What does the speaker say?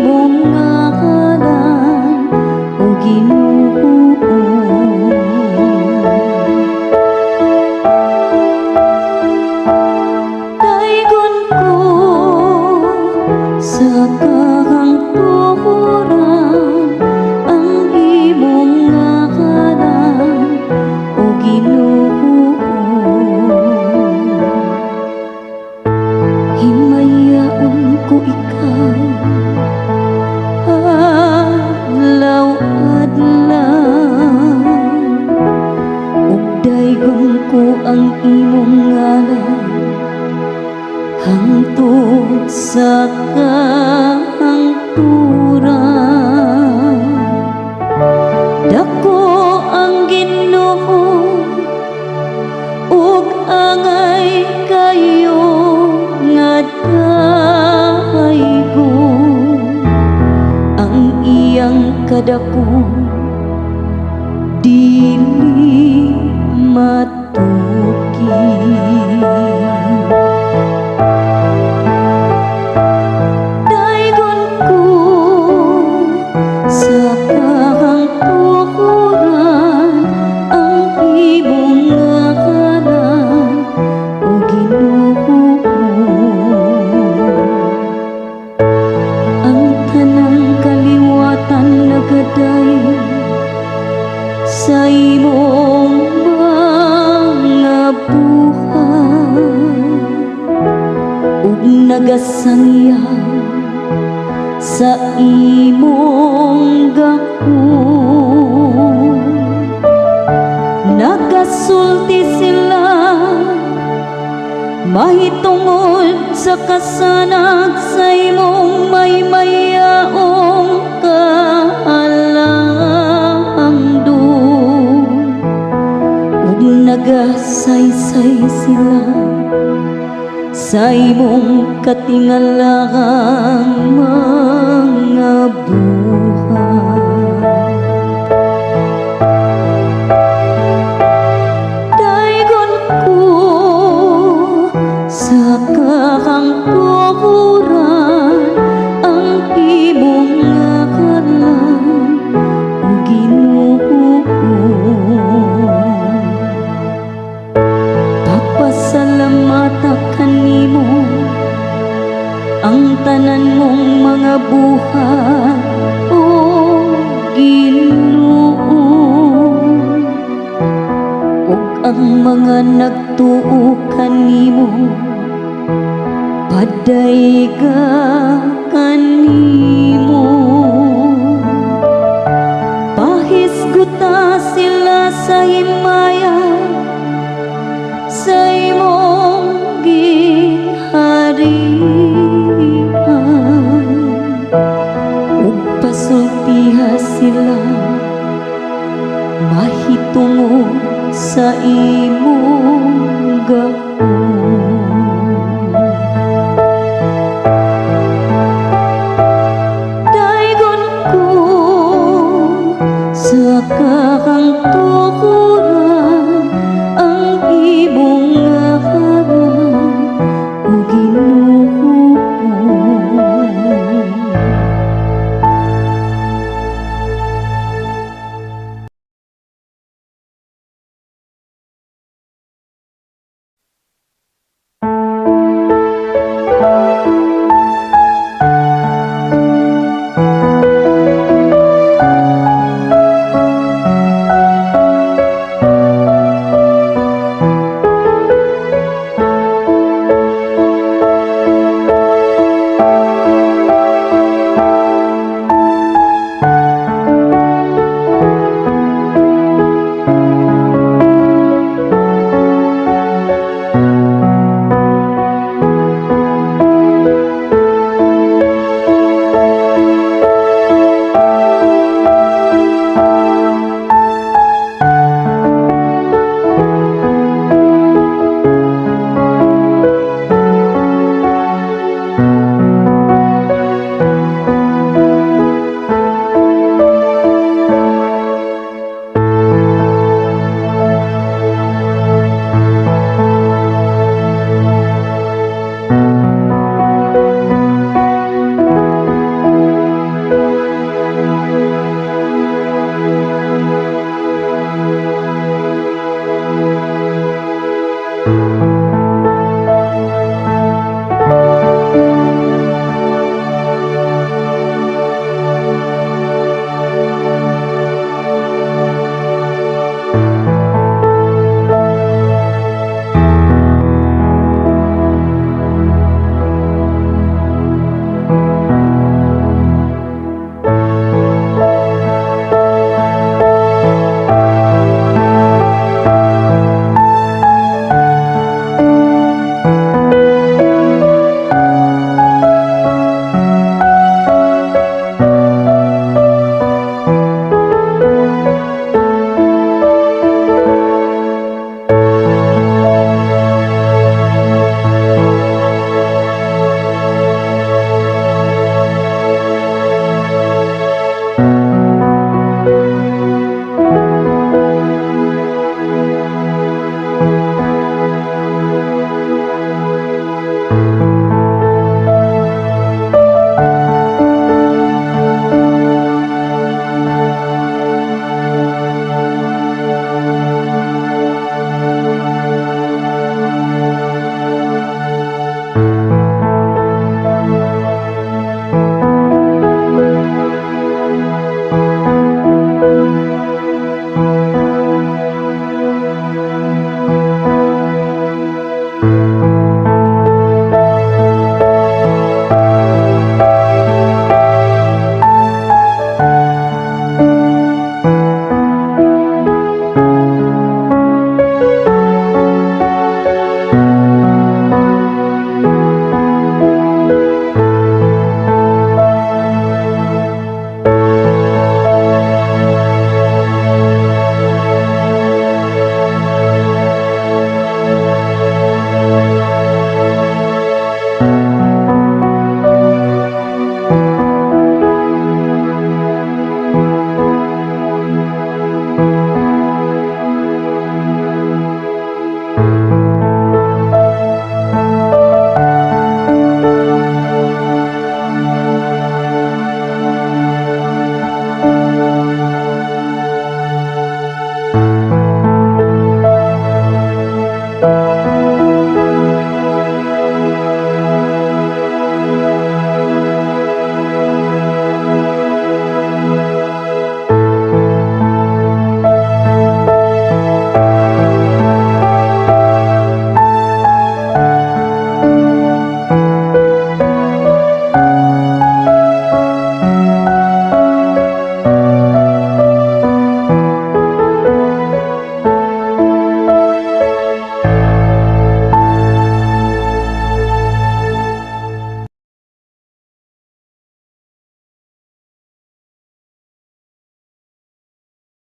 imong ngalan, o Ginoo. Daygon ko sa kahangturan ang imong ngalan, o Ginoo. Himayaon ko ikaw adlaw-adlaw, ug daygon ko ang imong ngalan hangtod sa kahangturan. Dako ang Ginoo ug angay kayo nga daygon. Ang iyang kadako dili matuki. Daygon ko sa kahangturan ang imong ngalan, o Ginoo. Ang tanang kaliwatan nagadayon sa imong mga buhat ug nagasangyaw sa imong gahom. Nagasulti sila mahitungod sa kasanag sa imong maymayaong kahalamdon, ug nagasaysay sila sa imong katingalahang mga buhat. Daygon ko sa kahangturan ang imong ngalan, o Ginoo. Papasalamata kanimo ang tanan mong mga buhat, o Ginoo, ug ang mga nagtuo kanimo padayga kanimo. Pahisguta sila sa himaya sa imong giharian ug pasultiha sila mahitungod sa imong